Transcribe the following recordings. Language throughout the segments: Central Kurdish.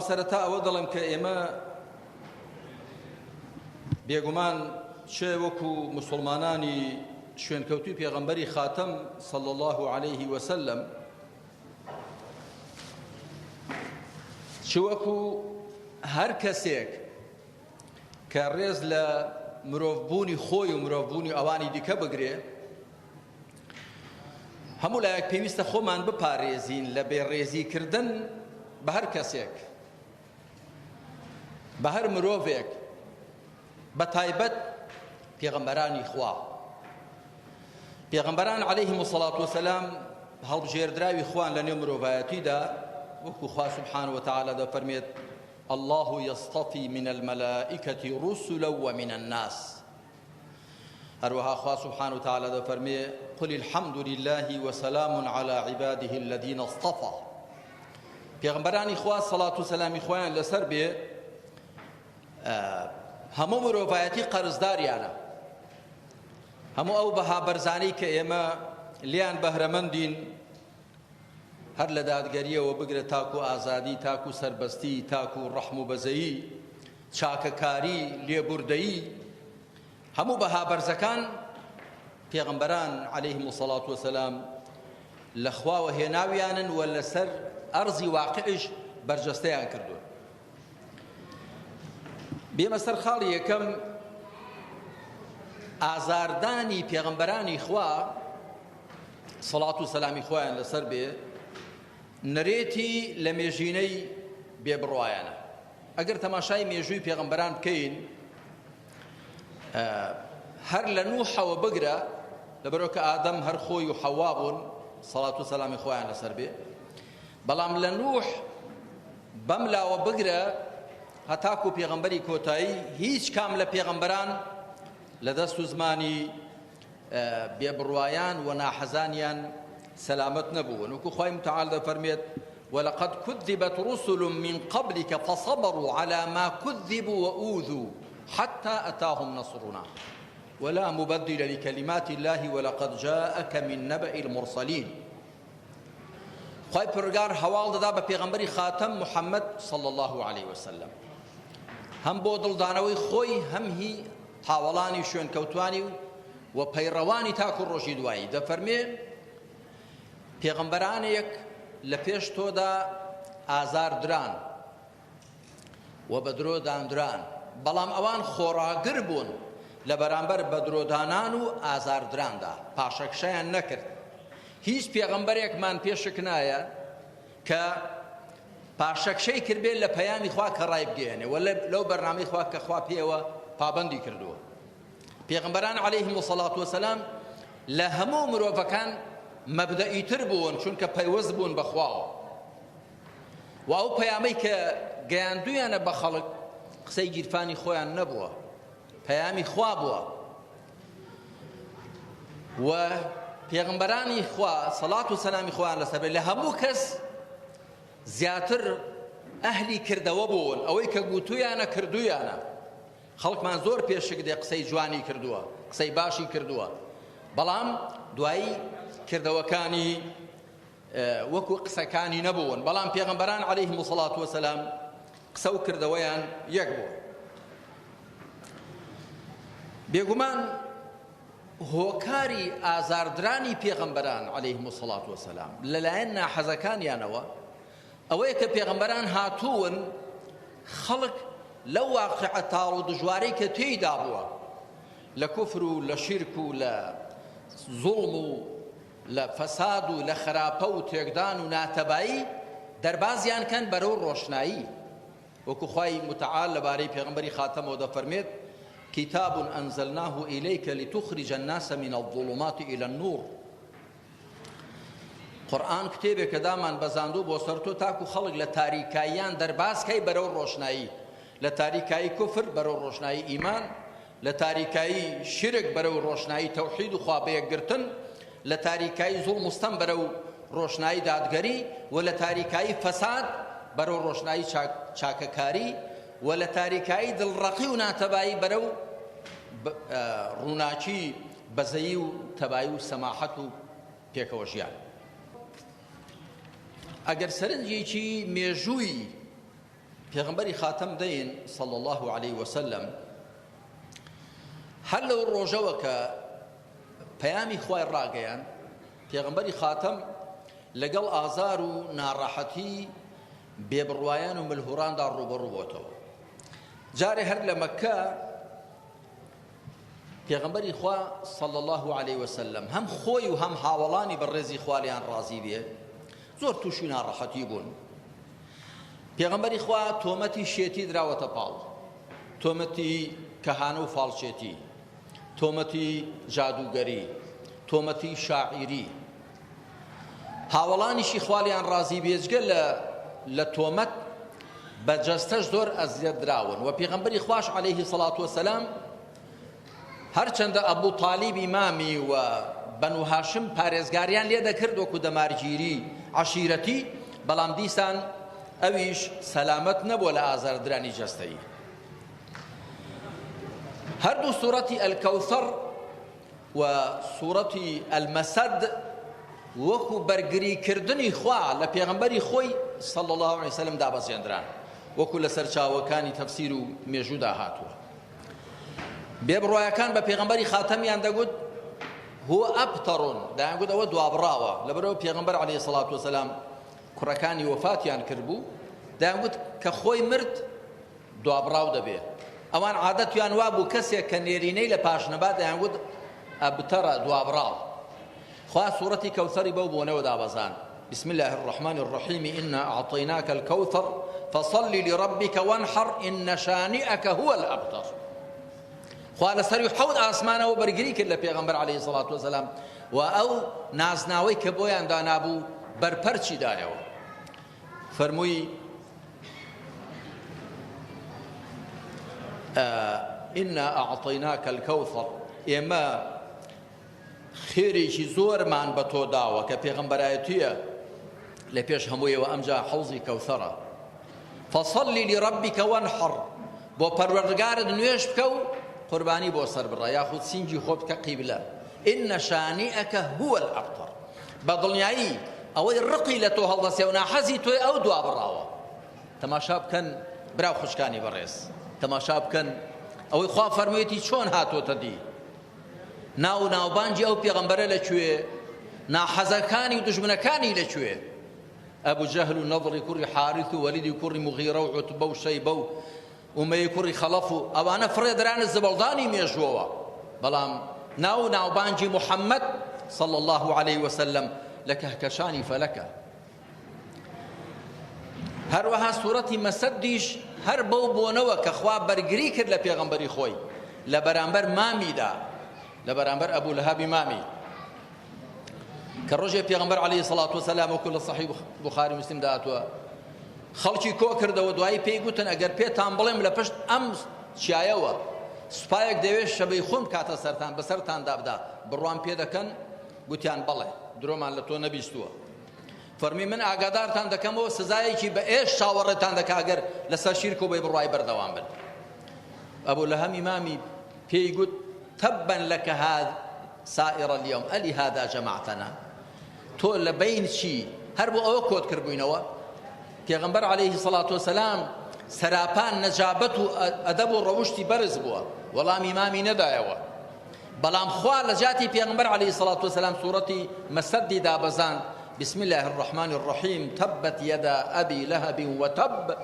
سەرەتا ئەوە دەڵێم کە ئێمە بێگومان چ وەکو مسلمانانی شوێنکەوتوی پێغەمبەری خاتەم صلی الله عليه وسلم چ وەکو هەر کەسێک کە ڕێز لە مرۆڤبوونی خۆی و مرۆڤبوونی ئەوانی دیکە بگرێ هەموو لایەک پێویستە خۆمان بپارێزین لە بێڕێزیکردن بە هەر کەسێک، بە هەر مرۆڤێک، بە تایبەت پێغەمبەرانی خوا. پێغەمبەران عەلەیهم الصلاة والسلام هەڵبژێردراوی خوان لە نێو مرۆڤایەتیدا، وەکو خوا سبحانه وتعالی دەفەرمێت الله یصطفی من الملائکة رسلا ومن الناس. هەروەها خوا سبحانە وتعالی دەفەرمێ قل الحمد لله وسلام على عباده الذين اصطفى. پێغەمبەرانی خوا سەڵات و سەلامی خۆیان لەسەر بێ هەموو مرۆڤایەتی قەرزداریانە، هەموو ئەو بەها بەرزانەی کە ئێمە لیان بەهرەمەندین هەر لە دادگەریەوە بگرە تاکو ئازادی، تاکو سەربەستی، تاکو ڕەحم و بەزەیی، چاکەکاری، لێبوردەیی، هەموو بەها بەرزەکان پێغەمبەران عەلەیهم الصلاة والسلام لە خواوە هێناویانن و لەسەر ئەرزی واقعیش بەرجەستەیان کردوون. بێمە سەر خاڵی یەکەم، ئازاردانی پێغەمبەرانی خوا سەڵات و سەلامی خۆیان لەسەر بێ نەرێتی لە مێژینەی بێبڕوایانە. ئەگەر تەماشای مێژووی پێغەمبەران بکەین هەر لە نوحەوە بگرە، لەبەرەوە کە ئادەم هەر خۆی و حەوا بوون سەڵات و سەلامی خۆیان لەسەر بێ، بەڵام لە نوح بەم لاوە بگرە هەتاکو پێغەمبەری کۆتایی هیچ کام لە پێغەمبەران لە دەست و زمانی بێبڕوایان و ناحەزانیان سەلامەت نەبوون. وەکو خوای متعال دەفەرمێت ولقد كذبت رسل من قبلك فصبروا على ما كذبوا وأوذوا حتى أتاهم نصرنا ولا مبدل لكلمات الله ولقد جاءك من نبأ المرسلين. خوای پەروەردگار هەواڵ دەدا بە پێغەمبەری خاتەم محەممەد صلی الله علیه وسلم، هەم بۆ دڵدانەوەی خۆی هەم هی هاوەڵانی شوێنکەوتوانی و پەیڕەوانی تاکو ڕۆژی دوایی. دەفەرمێ پێغەمبەرانێک لە پێش تۆدا ئازار دران و بە درۆ داندران، بەڵام ئەوان خۆڕاگر بوون لە بەرامبەر بە درۆدانان و ئازاردراندا، پاشەکشەیان نەکرد. هیچ پێغەمبەرێکمان پێشک نایە کە پاشەکشەی کردبێت لە پەیامی خوا کە ڕایبگەیەنێ و لەو بەرنامەی خوا کە خوا پێوە پابەندی کردووە. پێغەمبەران عەلەیهم الصلاة والسلام لە هەموو مرۆڤەکان مەبدەئیتر بوون، چونکە پەیوەست بوون بە خواوە و ئەو پەیامەی کە گەیاندویانە بە خەڵک قسەی گیرفانی خۆیان نەبووە، پەیامی خوا بووە. و پێغەمبەرانی خوا سەڵات و سەلامی خۆیان لەسەر بێت لە هەموو کەس زیاتر ئەهلی کردەوە بوون، ئەوەی کە گوتویانە کردویانە. خەڵکمان زۆر پێشک دێ قسەی جوانی کردووە، قسەی باشی کردووە، بەڵام دوایی کردەوەکانی وەکو قسەکانی نەبوون. بەڵام پێغەمبەران عەلەیهم الصلاة والسلام قسە و کردەوەیان یەک بوو. بێگومان هۆکاری ئازاردرانی پێغەمبەران عەلەیهم الصلاة والسلام لەلایەن ناحەزەکانیانەوە ئەوەیە کە پێغەمبەران هاتوون خەڵک لەو واقعە تاڵ و دژوارەی کە تێیدا بووە لە کوفر و لە شیرک و لە زوڵم و لە فەساد و لە خراپە و تێکدان و ناتەبایی دەربازیان کەن بەرەو ڕۆشنایی. وەکو خوای متعال لەبارەی پێغەمبەری خاتەمەوە دەفەرمێت کتاب أنزلناه إليك لتخرج الناس من الظلمات إلى النور. قورئان کتێبێکە دامان بەزاندوو بۆ سەر تۆ تاکو خەڵک لە تاریکاییان دەرباز کەی بەرەو ڕۆشنایی، لە تاریکایی کوفر بەرەو ڕۆشنایی ئیمان، لە تاریکایی شیرک بەرەو ڕۆشنایی تەوحید و خوا بەیەکگرتن، لە تاریکایی زوڵم و ستەم بەرەو ڕۆشنایی دادگەری و لە تاریکایی فەساد بەرەو ڕۆشنایی چاکەکاری و لە تاریکایی دڵڕەقی و ناتەبایی بەرەو ڕووناکی بەزەیی و تەبایی و سەماحەت و پێکەوە ژیان. ئەگەر سەرنجێکی مێژووی. پێغەمبەری خاتەم دەین صلی اللە علیه وسلم هەر لەو ڕۆژەوە کە پەیامی خوای ڕاگەیان پێغەمبەری خاتەم لەگەڵ ئازار و ناڕەحەتی بێبڕوایان و ملهوڕاندا ڕووبەڕوو بۆتەوە. جارێ هەر لە مەککە پێغەمبەری خوا صلی الله علیه وسلم هەم خۆی و هەم هاوەڵانی بەڕێزی خوا لێیان ڕازی بێ زۆر تووشی ناڕەحەتی بوون. پێغەمبەری خوا تۆمەتی شێتی دراوەتە پاڵ، تۆمەتی کەهانە و فاڵچێتی، تۆمەتی جادووگەری، تۆمەتی شاعیری. هاوەڵانیشی خوا لێیان ڕازی بێجگە لە لە تۆمەت بە جەستەش زۆر ئەزیەت دراون و پێغەمبەری خواش عەلەیهی سەڵات وەسەلام هەرچەندە ئەبوو تالیبی مامی و بەنو هاشم پارێزگاریان لێ دەکرد وەکو دەمارگیری عەشیرەتی بەڵام دیسان ئەویش سەلامەت نەبووە لە ئازاردرانی جەستەیی هەردوو سوڕەتی ئەلکەوسەر و سوڕەتی المسد وەکو بەرگری کردنی خوا لە پێغەمبەری خۆی صلی اللە علیه وسلم دابەزێندران وەکو لە سەرچاوەکانی تەفسیر و مێژوودا هاتووە. بێبڕوایەکان بە پێغەمبەری خاتەمیان دەگوت هو ئەبتەڕون دەیانگوت ئەوە دوابڕاوە لەبەرەوە پێغەمبەر عەلەیهی سەڵات وەسەلام کوڕەکانی وەفاتیان کردبوو دەیانگوت کە خۆی مرد دوابڕاو دەبێ ئەوان عادەتیان وابوو کەسێک کە نێرینەی لە پاش نەبا دەیانگوت ئەبتەرە دوابڕاو خوا سوڕەتی کەوثەری بەو بۆنەوە دابەزاند بسم الله الرحمن الرحیم انا اعطیناک الکوثر فصل لربک وانحر ان شانئک هو الابتر خوا لە سەروی حەوت ئاسمانەوە بەرگری کرد لە پێغەمبەر عەلەیهی سەڵات وەسەلام و ئەو نازناوەی کە بۆیان دانابوو بەرپەرچی دایەوە فەرمووی إنا أعطيناك الكوثر ئێمە خێرێکی زۆرمان بە تۆ داوە کە پێغەمبەرایەتییە لە پێش هەموویەوە ئەمجا حەوزی کەوسەرە فصل لربک وانحر بۆ پەروەردگارت نوێژ بکە و قوربانی بۆ سەر بڕە یاخود سینگی خۆ بکە قیبلە إن شانئك هو الأبتر بە دڵنیایی ئەوەی ڕقی لە تۆ هەڵدەسێ و ناحەزی تۆی ئەو دوابڕاوە تەماشا بکەن برا و خوشکانی بەڕێز تەماشا بکەن ئەوەی خوا فەرموویەتی چۆن هاتۆتە دی ناو و ناوبانگی ئەو پێغەمبەرە لە کوێ؟ ناحەزەکانی و دوژمنەکانی لە کوێ؟ ئەبو جەهل و نەضری کوڕی حاریث و وەلیدی کوڕی موغیرە و عوتبە و شەیبە و ئومەیە کوڕی خەڵەف و ئەوانە فڕێدرانە زبڵدانی مێژووەوە بەڵام ناو و ناوبانگی محەممەد صلی الله علیه وسلم لە کەهکەشانی فەلەکە هەروەها سورەتی مەسەدیش هەر بەو بۆنەوە کە خوا بەرگری کرد لە پێغەمبەری خۆی لە بەرامبەر مامیدا لە بەرامبەر ئەبوو لەهەبی مامی کە ڕۆژێ پێغەمبەر عەلەیهی سەڵات وەسەلام وەکو لە سەحیح بوخاری مسلمدا هاتووە خەڵکی کۆ کردەوە دوایی پێی گوتن ئەگەر پێتان بڵێم لە پشت ئەم چیایەوە سوپایەک دەوێت شەبەی خۆم کاتە سەرتان بەسەرتاندا بدا بڕوام پێ دەکەن گوتیان بەڵێ درۆمان لە تۆ نەبیستووە فەرمووی من ئاگادارتان دەکەمەوە سزایەکی بە ئێش چاوەڕێتان دەکا گەر لەسەر شیرک و بێبڕوایی بەردەوام بن. ئەبو لەهەمی مامی پێی گوت تبا لك هذا سائر اليوم ألهذا جمعتنا تۆ لە بین چی هەر بۆ ئەوە کۆت کردبووینەوە پێغەمبەر عەلەیهی سەڵات وەسەلام سەراپان نەجابەت و ئەدەب و ڕەوشتی بەرز بووە وەڵامی مامی نەدایەوە بەڵام خوا لە جیاتی پێغەمبەر علیە الصلوة والسلام سورەتی مەسەدی دابەزاند، بسم اللە الرحمن الرحیم تبت یدا ابی لهب وتب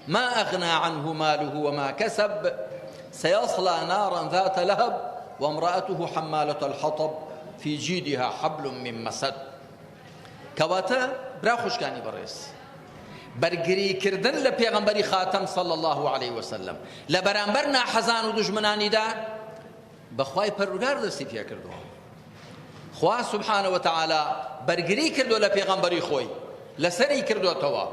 ما اغنی عنه ماله وما کسب سیصلی نارا ذات لهب وامرأته حمالة الحطب فی جیدها حبل من مسد. کەواتە برا خوشکانی بەڕێز بەرگری کردن لە پێغەمبەری خاتەم صلی الله علیه وسلم لە بەرامبەر ناحەزان و دوژمنانیدا بە خوای پەروەردگار دەستی پێکردووە خوا سبحانە وتعالی بەرگری کردووە لە پێغەمبەری خۆی لەسەری کردوێتەوە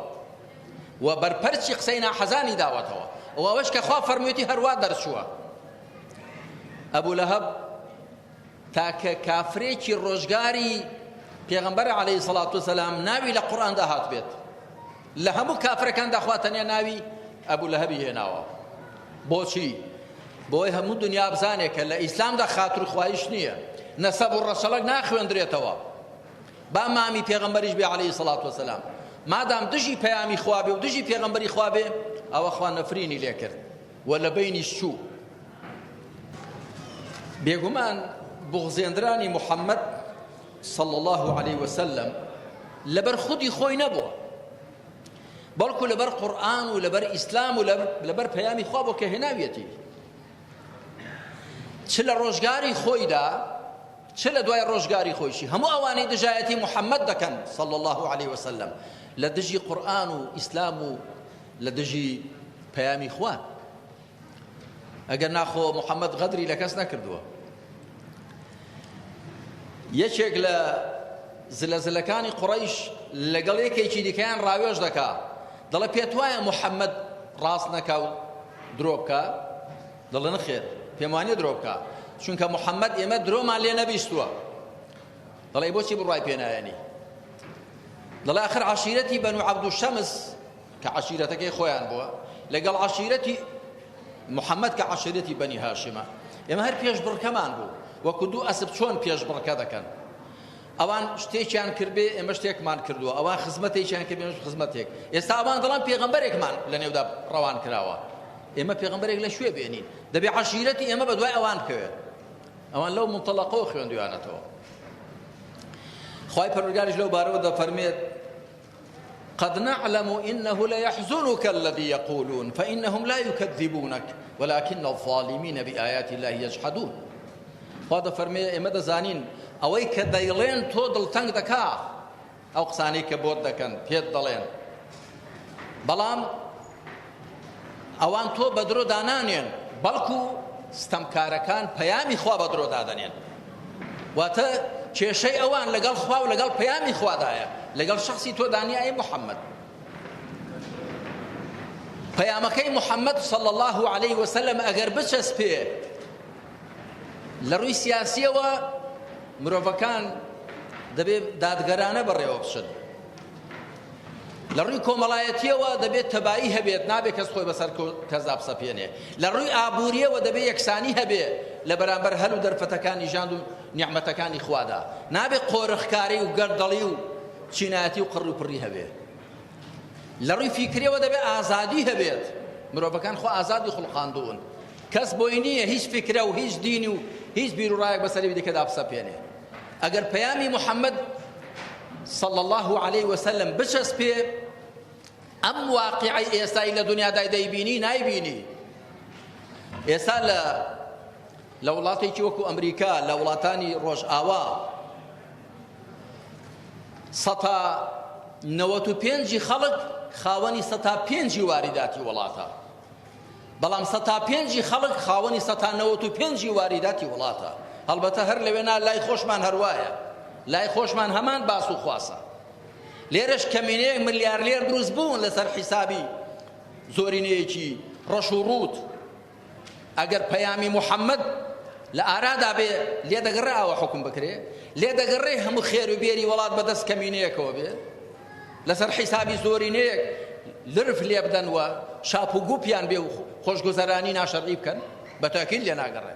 و بەرپەرچی قسەی ناحەزانی داوەتەوە و ئەوەش کە خوا فەرموویەتی هەروا دەرچووە ئەبوو لەهەب تاکە کافرێکی ڕۆژگاری پێغەمبەر عەلەیهی سەڵات وسەلام ناوی لە قورئاندا هاتبێت لە هەموو کافرەکاندا خوا تەنیا ناوی ئەبوو لەهەبی هێناوە بۆچی؟ بۆی هەموو دنیا بزانێت کە لە ئیسلامدا خاترخوایش نییە، نەسەب و ڕەچەڵەک ناخوێندرێتەوە. با مامی پێغەمبەریش بێ عەلەیهی سەڵات وەسەلام، مادام دژی پەیامی خوا بێ و دژی پێغەمبەری خوا بێ، ئەوە خوا نەفرینی لێ کرد و لە بەینیش چوو. بێگومان بوغزێندرانی محەممەد صلی الله علیه وسلم لەبەر خودی خۆی نەبووە بەڵکو لەبەر قورئان و لەبەر ئیسلام و لەبەر پەیامی خوا بۆ کە هێناویەتی چ لە ڕۆژگاری خۆیدا چ لە دوای ڕۆژگاری خۆیشی هەموو ئەوانەی دژایەتی محەممەد دەکەن صلی الله علیه وسلم لە دژی قورئان و ئیسلام و لە دژی پەیامی خوا ئەگەر ناخۆ محەممەد غەدری لە کەس نەکردووە یەکێک لە زلەزلەکانی قوڕیش لەگەڵ یەکێکی دیکەیان ڕاوێژ دەکا دەڵێ پێت وایە محەممەد ڕاست نەکا و درۆ بکا دەڵێ نەخێر پێم وانیە درۆ بکا چونکە محەممەد ئێمە درۆمان لێ نەبیستووە دەڵێ بۆچی بڕوای پێ نایەنی دەڵێ ئاخر عەشیرەتی بەنو عەبدوشەمس کە عەشیرەتەکەی خۆیان بووە لەگەڵ عەشیرەتی محەممەد کە عەشیرەتی بەنی هاشمە ئێمە هەر پێشبڕکەمان بوو وەکو دوو ئەسپ چۆن پێشبڕکە دەکەن ئەوان شتێکیان کردبێ ئێمە شتێکمان کردووە ئەوان خزمەتێکیان کرد ئێمەش خزمەتێک ئێستا ئەوان دەڵێن پێغەمبەرێکمان لە نێودا ڕەوان کراوە ئێمە پێغەمبەرێک لە کوێ بێنین دەبێ عەشیرەتی ئێمە بە دوای ئەوان بکەوێت ئەوان لەو منتەڵەقەوە خوێندویانەتەوە خوای پەروەردگاریش لەو بارەوە دەفەرمێت قد نعلم إنه ليحزنك الذي يقولون فإنهم لا يكذبونك ولكن الظالمين بآيات الله يجحدون خوا دەفەرمێ ئێمە دەزانین ئەوەی کە دەیڵێن تۆ دڵتەنگ دەکا ئەو قسانەی کە بۆت دەکەن پێت دەڵێن بەڵام ئەوان تۆ بە درۆ دانانێن بەڵکو ستەمکارەکان پەیامی خوا بە درۆ دادەنێن واتە کێشەی ئەوان لەگەڵ خوا و لەگەڵ پەیامی خوادایە لەگەڵ شخصی تۆ دانیە ئەی محەممەد پەیامەکەی محەممەد صلى الله عليه وسلم ئەگەر بچەسپێ لە ڕووی سیاسیەوە مرۆڤەکان دەبێ دادگەرانە بەڕێوە بچن لە ڕووی کۆمەڵایەتیەوە دەبێت تەبایی هەبێت نابێت کەس خۆی بەسەر کەسدا بسەپێنێ لە ڕووی ئابووریەوە دەبێت یەکسانی هەبێ لە بەرامبەر هەل و دەرفەتەکانی ژاند و نیعمەتەکانی خوادا نابێت قۆرخکاری و گەردەڵی و چینایەتی و قڕ و پڕی هەبێ لە ڕووی فیکریەوە دەبێت ئازادی هەبێت مرۆڤەکان خۆ ئازادی خوڵقاندوون کەس بۆی نییە هیچ فکرە و هیچ دینی و هیچ بیروڕایەک بەسەری دیکەدا بسەپێنێ ئەگەر پەیامی محەممەد صلى الله عليه وسلم بچەسپێ ئەم واقعی ئێستای لە دنیادا دەیبینی نایبینی ئێستا لە لە وڵاتێکی وەکو ئەمریکا لە وڵاتانی ڕۆژئاوا سەتا نەوەت و پێنجی خەڵک خاوەنی سەتا پێنجی واریداتی وڵاتە بەڵام سەتا پێنجی خەڵک خاوەنی سەتا نەوەت و پێنجی واریداتی وڵاتە. هەڵبەتە هەر لەوێ نا لای خۆشمان هەر وایە. لای خۆشمان هەمان باس و خواسە. لێرەش کەمینەیەک ملیارلێر دروست بوون لەسەر حیسابی زۆرینەیەکی ڕەش و ڕووت. ئەگەر پەیامی محەممەد لە ئارادا بێ لێ دەگەڕێ ئاوا حوکم بکرێ؟ لێ دەگەڕێ هەموو خێر و بێری وڵات بەدەست کەمینەیەکەوە بێ؟ لەسەر حیسابی زۆرینەیەک لرف لێبدەن و شاپ و گوپیان بێ و خۆشگوزەرانی ناشەرعی بکەن بە تاکید لێ ناگەڕێ.